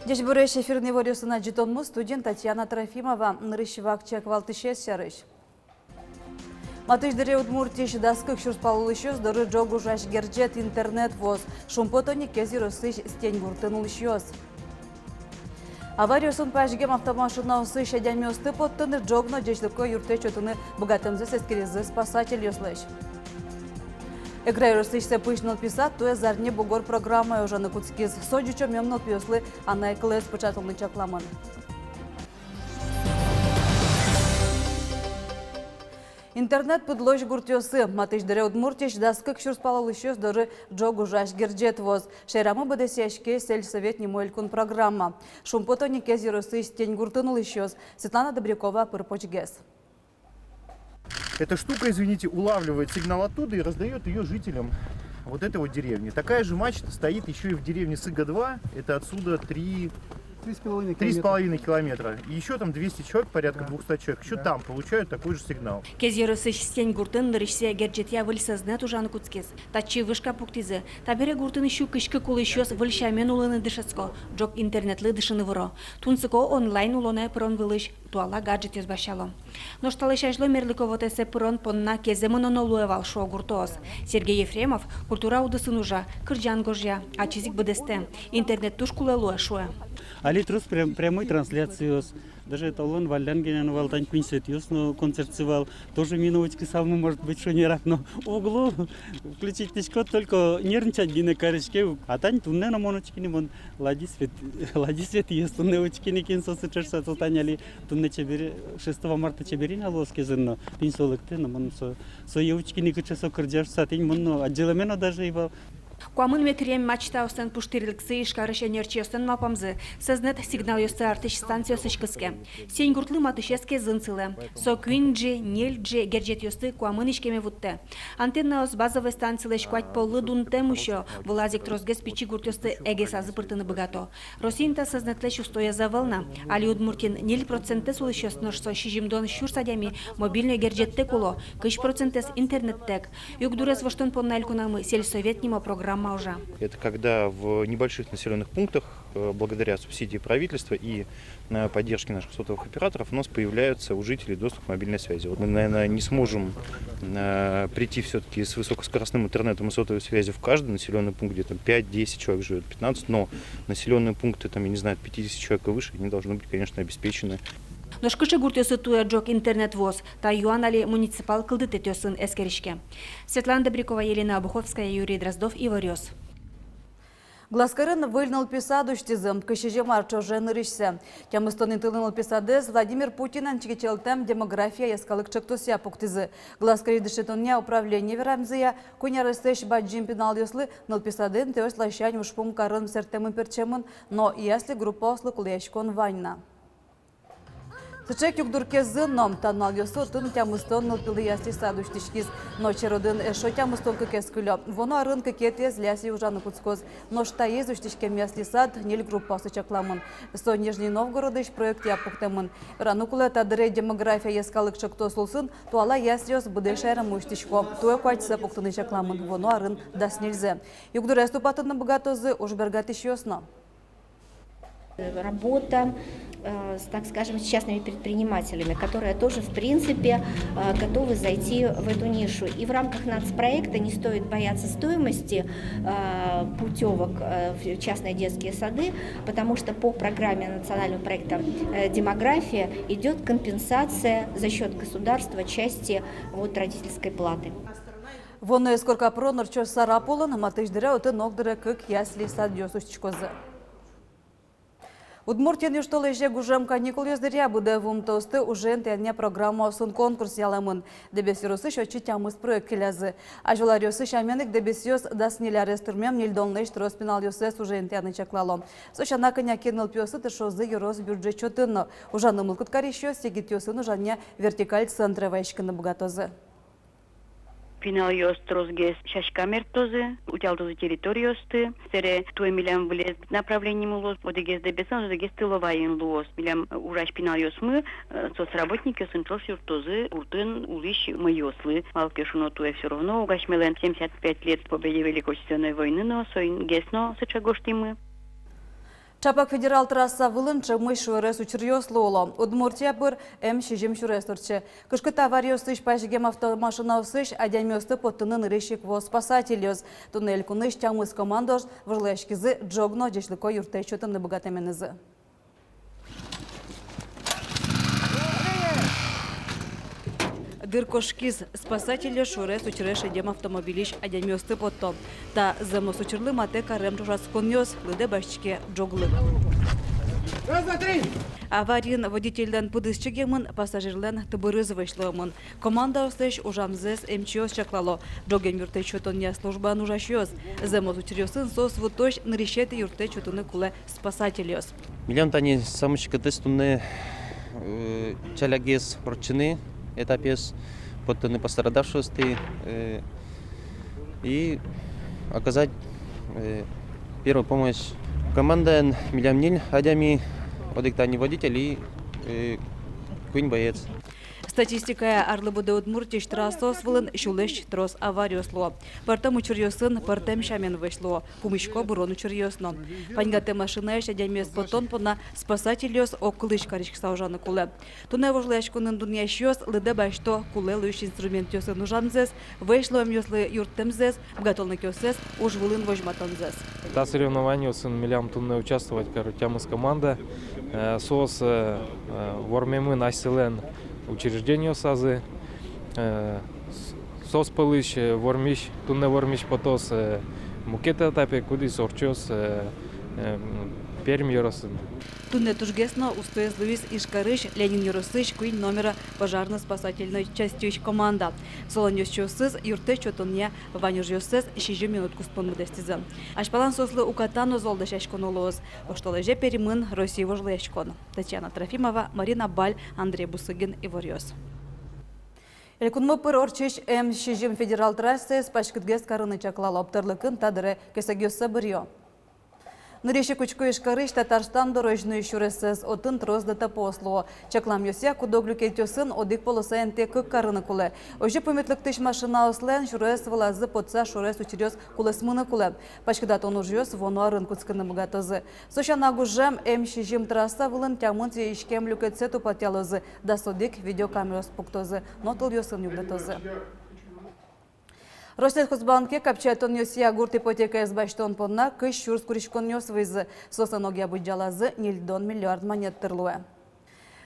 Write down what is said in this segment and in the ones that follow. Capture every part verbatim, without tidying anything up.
Ӟечбуресь! Эфирын «Иворъёс» но ӝытонмы, студиын Татьяна Трофимова. Нырысь вакчияк валтӥсез сярысь. Матысь дыре Удмуртиысь дас кык сюрс пала улӥсьёс доры ӝог ужась герӟет, интернет вуоз. Шумпото ни Кез ёросысь Стень гуртын улӥсьёс. Авариосын пазьгем автомашинаосысь адямиосты поттыны ӝог но ӟечлыко юрттэт сётыны быгатэмзэс эскеризы спасательёслэсь. Эгра ёросысь Сепысь нылпи сад туэ «Зарни бугор» программая ужаны кутскиз. Со ӟучомем нылпиослы анай кылэз пыӵатыны чакламын. Интернет пыдлось гуртъёсы. Матысь дыре Удмуртиысь дас кык сюрс пала улӥсьёс доры ӝог ужась герӟет вуоз. Шаерамы быдэсъяське «Сельсовет» нимо элькун программа. Шумпото ни Кез ёросысь Стень гуртын улӥсьёс. Светлана Добрякова пыр-почгес. Эта штука, извините, улавливает сигнал оттуда и раздаёт её жителям вот этой вот деревни. Такая же мачта стоит ещё и в деревне Сыга два. Это отсюда три, три с половиной километра. И ещё там двести человек, порядка двухсот человек, ещё там получают такой же сигнал. Кез ёросысь Стень гуртын нырысьсэ герӟетъя выль сӧзнэт ужаны кутскиз. Татчы вышка пуктӥзы. Табере гуртын сю кызь кык улӥсьёс выль сямен улыны дышетско, ӝог интернетлы дышыны выро. Тунсыко онлайн улонэ пырон вылысь туала гаджетъёс басьтало. Нош талэсь азьло мерлыко вотэсэ пырон понна кезэ мыноно луэ вал, шуо гуртоос. Сергей Ефремов культура удысын ужа, кырӟан гожъя, ачиз ик быдэстэ. Интернет туж кулэ луэ, шуэ. Али трос прям-, прямой трансляциос. Даже талон валлян гинэ но вал, тань куинь сётъёс но концертсы вал. Тоже ми но учкысалмы, может быть, шонерак но уг лу. Включить тӥськод, только нервничать гинэ кариське ук. А тань туннэ но мон учки ни, мон лади свет-, лади светъёс туннэ учки ни, кин со сыӵе шуса. Со тань али туннэ чебер-, шестого марта чеберин а луоз Кезын но, тӥни со лыктэ но, мон со, сое учки ни, кыӵе со кырӟа шуса, тӥни мон но адӟылэме но даже ӧй вал. Куамын метрем мачтаослэн пуштырлыксы Ижкарысь ӧнерчиослэн малпамзы. Сӧзнэт сигналъёсты артӥсь станциосысь кыске. Стень гуртлы матысез Кезын сылэ. Со куинь джи, ньыль джи герӟетъёсты куамын иськеме вуттэ. Антеннаос базовой станцилэсь куать поллы дунтэм усё, вылаз ик тросгес пичи гуртъёсты эгесазы пыртыны быгато. Россиын та сӧзнэтлэсь устоез ӧвӧл на. Али Удмуртиын ньыль процентэз улӥсьёс, нош со сизьымдон сюрс адями, мобильной герӟеттэк уло, кызь процентэз интернеттэк. Югдурез воштон понна элькунамы «Сельсовет» нимо программа ужа. Это когда в небольших населённых пунктах, э, благодаря субсидии правительства и, э, поддержке наших сотовых операторов у нас появляется у жителей доступ к мобильной связи. Вот мы, наверное, не сможем, э, прийти всё-таки с высокоскоростным интернетом и сотовой связью в каждый населённый пункт, где там пять-десять человек живёт, пятнадцать, но населённые пункты, там, я не знаю, от пятидесяти человек и выше, они должны быть, конечно, обеспечены. Нош кыӵе гуртъёсы туэ ӝог интернет вуоз, та юан али муниципал кылдытэтъёсын эскериське. Светлана Добрякова, Елена Обуховская, Юрий Дроздов, «Иворъёс». Глазкарын выль нылпи сад усьтӥзы. Кызь сизьым ар ӵоже нырысьсэ. Тямыстон интылы нылпи садэз Владимир Путинэн чигечелтэм «Демография» йӧскалык ӵектосъя пуктӥзы. Глазкарысь дышетонъя управление верамзыя, куинь аресэсь бадӟым пиналъёслы нылпи садэ интыос ласянь ужпум карын сэрттэмын-пертчемын, но ясли группаослы кулэяськон вань на. Сыӵе ик югдур Кезын но. Та нуналъёсы отын тямыстон нылпилы ясли сад усьтӥськиз, но чередын эшшо тямыстон кыкез кылё. Вуоно арын кыкетӥез ясли ужаны кутскоз. Нош таиз усьтӥськем ясли сад ньыль группаослы чакламын. Со Нижний Новгородысь проектъя пуктэмын. Вераны кулэ, та дыре «Демография» йӧскалык ӵектос улсын туала яслиос быдэс шаермы усьтӥсько. Туэ куатьсэ пуктыны чакламын, вуоно арын дас ньыльзэ. Югдурез тупатыны быгатозы уж бергатӥсьёс но. Работа, э, с, так скажем, с частными предпринимателями, которые тоже, в принципе, э, готовы зайти в эту нишу. И в рамках нацпроекта не стоит бояться стоимости, э, путёвок, э, в частные детские сады, потому что по программе национального проекта, э, «Демография» идёт компенсация за счёт государства части вот родительской платы. Вуоно ӧс корка пырон ортчоз Сарапулын. Матысь дыре отын огдыре кык ясли садъёс усьтӥськозы. Удмуртиын южтолэзе гужем каникулъёс дыръя быдэ вуымтэосты уже интыянъя программаосын конкурс ялэмын. Дэбес ёросысь отчы тямыс проект келязы. Азьвыл аръёсы сямен ик, Дэбесъёс дас ньыль арес тырмем ньыльдонлэсь трос пиналъёссэс уже интыяны чаклало. Со сяна, кӧня ке нылпиосты тыршозы ёрос бюджет чотын но. Ужаны мылкыд карисьёс егитъёсын ужанъя вертикаль центре вазиськыны быгатозы. Пиналъёс тросгес сяська мерттозы, утялтозы территориосты. Сэре туэ милям вылез направлениемы луоз, одӥгез Дэбесын, одӥгез Тыловайын луоз. Милям, э, ужась пиналъёсмы, э, соцработникъёсын ӵош юрттозы гуртын улӥсь мӧйыослы. Малы ке шуоно, туэ всё равно угось милям семьдесят пять лет Победе Великой Отечественной войны но, соин гес но сыӵе гожтӥмы. Чапак федерал трасса вылын ӵемысь шуэрес учыръёс луыло. Удмуртия пыр М сизьым сюрес ортче. Кышкыт авариосысь пасьгем автомашинаосысь адямиосты поттыны нырысь ик вуо спасательёс. Туннэ элькунысь тямыс командаос вожвылъяськизы ӝог но ӟечлыко юрттэт сётыны быгатэменызы. Дыр кошкиз, спасательёс шуэрес учыре шедем автомобильысь адямиосты потто. Та зэмос учырлы матэ карем ӵошатсконъёс, лыдэ басьтӥське ӝоглык. Авариын водительлэн пыдыз чигемын, пассажирлэн тыбырыз вӧсь луэмын. Командаослэсь ужамзэс эмчиос чаклало. Ӝоген юрттэт сётонъя службаын ужасьёс. Зэмос учыръёсын соос вутозь нырысетӥ юрттэт сётыны кулэ спасательёс. Милям тани самой секытэз туннэ, э, ӵалякгес ортчыны этапез, поттыны пострадавшийёсты, э, и оказать, э, первую помощь. Командаын милям ньыль адями, одӥг тани водитель и, э, куинь боец. Статистикая арлы быдэ Удмуртиысь трассаос вылын сюлэсь трос авариос луо. Пӧртэм учыръёсын пӧртэм сямен вӧсь луо, пумисько бырон учыръёс но. Паньгатэ машинаысь адямиез поттон понна спасательёс огкылысь кариськыса ужаны кулэ. Туннэ вожвылъяськонын дунъясьёс лыдэ басьто кулэ луись инструментъёсын ужамзэс, вӧсь луэмъёслы юрттэмзэс, быгатонлыкъёссэс уж вылын возьматонзэс. Та соревнованиосын милям туннэ участвовать каро тямыс команда. Э, соос, э, э, вормемын асьсэлэн учреждениосазы. Э, с-, соос пӧлысь, э, вормись, туннэ вормись потоз, э, мукет этапе, кудӥз ортчоз, э, э, м, Пермь ёросын. Туннэ тужгес но устоез луиз Ижкарысь Ленин ёросысь куинь номеро пожарно-спасательной частьысь команда. Солэн ёзчиосыз юрттэт сётонъя вань ужъёссэс сизьым минут куспын быдэстӥзы. Азьпалан соослы уката но зол дасяськоно луоз. Оштолэзе Пермын Россия вожвылъяськон. Татьяна Трофимова, Марина Баль, Андрей Бусыгин, Иворъёс. Элькунмы пыр ортчись М сизьым федерал трассаез паськытгес карыны чаклало. Тӧрлыкын та дыре кесэгъёссэ быръё. Нырысь ик учко Ижкарысь Татарстан дорозь нуись сюресэз, отын трос ДТП-ос луо. Чакламъёсъя, куд-ог люкетъёсын одӥг полосаен тэк-кык карыны кулэ. Озьы пумит лыктӥсь машинаослэн сюрес вылазы потса шуэрес учыръёс кулэсмыны кулэ. Паськытатон ужъёс вуоно арын кутскыны быгатозы. Со сяна, гужем М сизьым трасса вылын тямыс иськем люкетсэ тупатъялозы, дас одӥг видеокамераос пуктозы но тылъёсын югдытозы. Россельхозбанке капчиятонъёсъя гурт ипотекаез басьтон понна кызь сюрс куриськонъёс вуизы. Соослэн огъя быдӟалазы ньыльдон миллиард манет тыр луэ.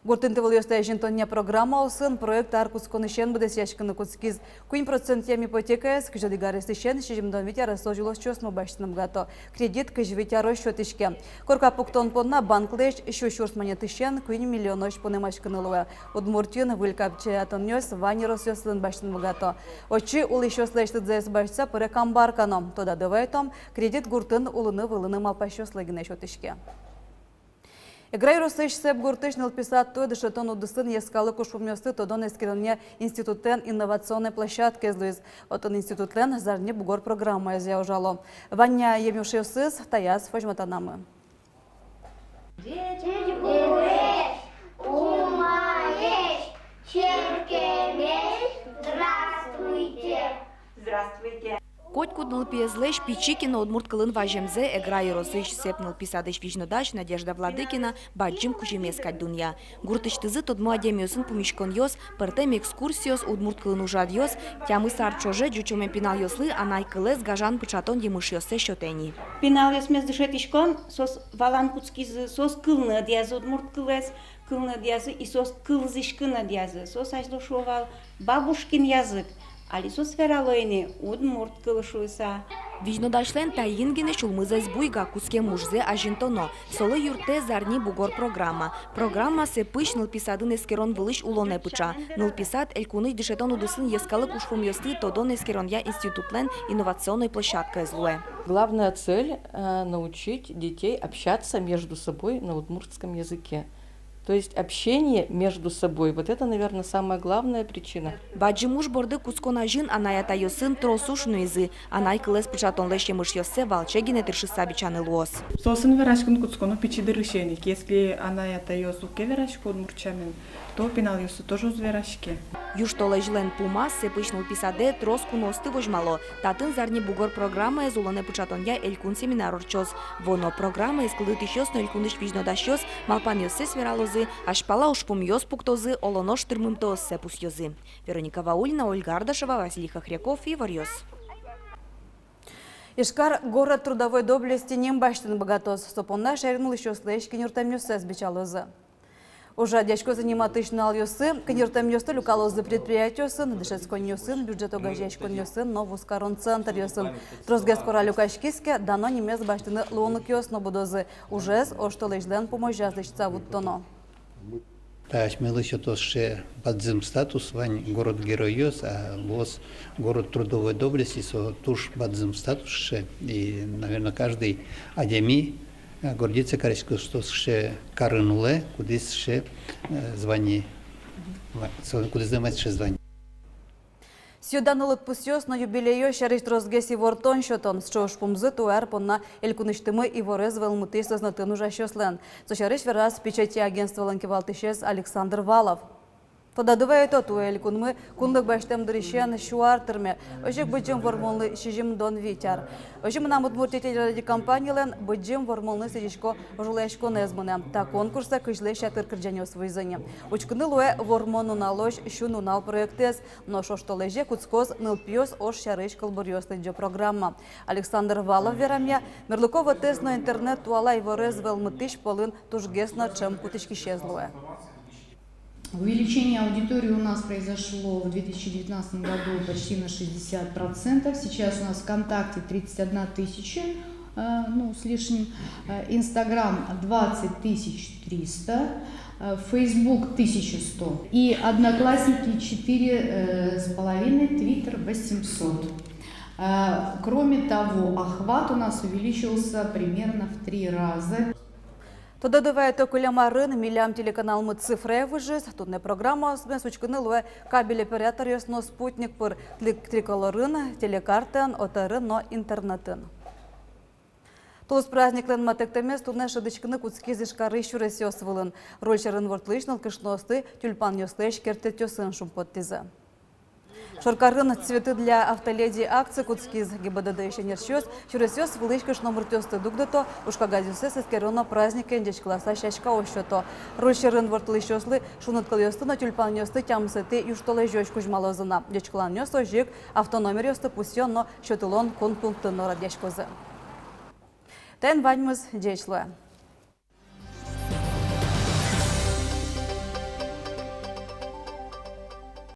Гурт интывылъёсты азинтонъя программаосын проект ар кутсконысен быдэсъяськыны кутскиз. Куинь процентъем ипотекаез кызь одӥг аресысен сизьымдон вить аресозь улосчиосмы басьтыны быгато. Кредит кызь вить арозь сётӥське. Корка пуктон понна банклэсь сю сюрс манетысен куинь миллионозь пунэмаськыны луэ. Удмуртиын выль капчиятонъёс вань ёросъёсын басьтыны быгато. Отчы улӥсьёслэсь лыдзэс басьтыса пыре Камбарка но. Тодады вайтом, кредит гуртын улыны-вылыны малпасьёслы гинэ сётӥське. Эгра ёросысь Сэп гуртысь нылпи сад туэ дышетон удысын йӧскалык ужпумъёсты тодон-эскеронъя институтлэн инновационной площадкаез луиз. Отын институтлэн «Зарни бугор» программаезъя ужало. Вань-а емышъёсыз, таяз возьматонамы. Ӟечбуресь, умоесь, чырткемесь, здравствуйте! Здравствуйте! Котькуд нылпиезлэсь пичи ке но удмурт кылын ваземзэ Эгра ёросысь Сэп нылпи садысь визьнодась Надежда Владыкина бадӟым кузьымез кадь дунъя. Гуртысьтызы тодмо адямиосын пумиськонъёс, пӧртэм экскурсиос, удмурт кылын ужрадъёс тямыс ар ӵоже ӟучомем пиналъёслы анай кылэз гажан пыӵатон емышъёссэ сётэ ни. Пиналъёсмес дышетӥськом, соос валан кутскизы, соос кылны ӧдъязы удмурт кылэз, кылны ӧдъязы, и соос кылзӥськыны ӧдъязы. Соос азьло шуо вал «бабушкин язык», али соос верало ини удмурт кыл шуыса. Визьнодасьлэн таин гинэ сюлмызэз буйга, кутскем ужзэ азинтоно. Солы юрттэ «Зарни бугор» программа. Программа Сэпысь нылпи садын эскерон вылысь улонэ пыӵа. Нылпи сад элькунысь дышетон удысын йӧскалык ужпумъёсты тодон-эскеронъя институтлэн инновационной площадкаез луэ. Главная цель, э, научить детей общаться между собой на удмуртском языке. То есть общение между собой, вот это, наверное, самая главная причина. Бадӟым уж борды кутскон азьын анай-атайёсын трос уж нуизы. Анай кылэз пыӵатонлэсь емышъёссэ валче гинэ тыршыса бичаны луоз. Соосын вераськыны кутсконо пичи дырысен ик. Если анай-атайёс уг ке верасько удмурт сямен, то пиналъёссы тоже уз вераське. Южтолэзьлэн пумаз Сэпысь нылпи садэ трос куноосты возьмало. Татын «Зарни бугор» программаез улонэ пыӵатонъя элькун семинар ортчоз. Вуоно программаез кылдытӥсьёс но элькунысь визьнодасьёс малпанъёссэс вералозы, азьпала ужпумъёс пуктозы, оло нош тырмымтэоссэ пусъёзы. Вероника Ваулина, Ольга Ардашева, Василий Хохряков, «Иворъёс». Ижкар «Город трудовой доблести» ним басьтыны быгатоз. Со понна шаерын улӥсьёслэсь кенертэмъёссэс бичалозы. Ужрадъяськозы ниматысь нуналъёсы, кенертэмъёсты люкалозы предприятиосын, дышетсконниосын, бюджет огазеяськонъёсын но вузкарон центръёсын. Тросгес куара люкаськиз ке, дано нимез басьтыны луонлыкъёс но будозы. Ужез оштолэзьлэн пумозяз лэсьтыса вуттоно. Та асьмелы сётоз сыӵе бадӟым статус, вань город-геройёс, а луоз «Город трудовой доблести», со туж бадӟым статус сыӵе. И, наверно, каждый адями, э, гордиться кариськоз, что сыӵе карын улэ, кудӥз сыӵе, э, звание, ва-, со-, кудӥзлэн вань сыӵе звание. Сӥё-данъёс, лыдпусъёс но юбилейёс сярысь тросгес ивортон сётон — сыӵе ужпумзы туэ ар понна элькунысьтымы иворез вӧлмытӥсь сӧзнэтын ужасьёслэн. Со сярысь вераз печати агентстволэн кивалтӥсез Александр Валов. Тодады вайытом, туэ элькунмы кунлык басьтэм дырысен сю ар тырме. Озьы ик Быдӟым Вормонлы сизьымдон вить ар. Озьы «Мынам Удмуртие» телерадиокомпаниялэн Быдӟым Вормонлы сӥзисько вожвылъяськонэз мынэ. Та конкурсэ кызьлэсь ятыр кырӟанъёс вуизы ни. Учкыны луэ «Вормон нуналозь сю нунал» проектэз. Нош оштолэзе кутскоз «Нылпиос ож сярысь кылбуръёс» лыдӟо программа. Александр Валов верамъя, мерлыко вотэс но интернет туала иворез вӧлмытӥсь пӧлын тужгес но ӵем кутӥськисез луэ. Увеличение аудитории у нас произошло в две тысячи девятнадцатом году почти на шестьдесят процентов. Сейчас у нас ВКонтакте тридцать одна тысяча, э, ну, с лишним, э, Инстаграм двадцать тысяч триста, э, Фейсбук тысяча сто и Одноклассники четыре, э, с половиной, Твиттер восемьсот. Э, кроме того, охват у нас увеличился примерно в три раза. Тодады вайытом, кылем арын милям телеканалмы цифрае выжиз. Туннэ программаосмес учкыны луэ кабель операторъёс но спутник пыр, Три-, Триколорын, Телекартаын, ОТР-ын но интернетын. Тулыс праздниклэн матэктэмез туннэ шӧдӥськыны кутскиз Ижкарысь сюресъёс вылын. Руль сьӧрын ворттылӥсь нылкышноосты тюльпанъёслэсь керттэтъёсын шумпоттӥзы. Шоркарын «Цветы для автоледи» акци кутскиз. ГИБДД-ысь ӧнерчиос сюресъёс вылысь кышномуртъёсты дугдыто, уж кагазъёссэс эскеро но праздникен ӟечкыласа сяськаос сёто. Руль сьӧрын ворттылӥсьёслы шуныт кылъёсты но тюльпанъёсты тямысэтӥ южтолэзёзь кузьмалозы на. Ӟечкыланъёс озьы ик автономеръёсты пусъён но сётылон кун пунктын но радъяськозы. Таин ваньмыз. Ӟеч луэ.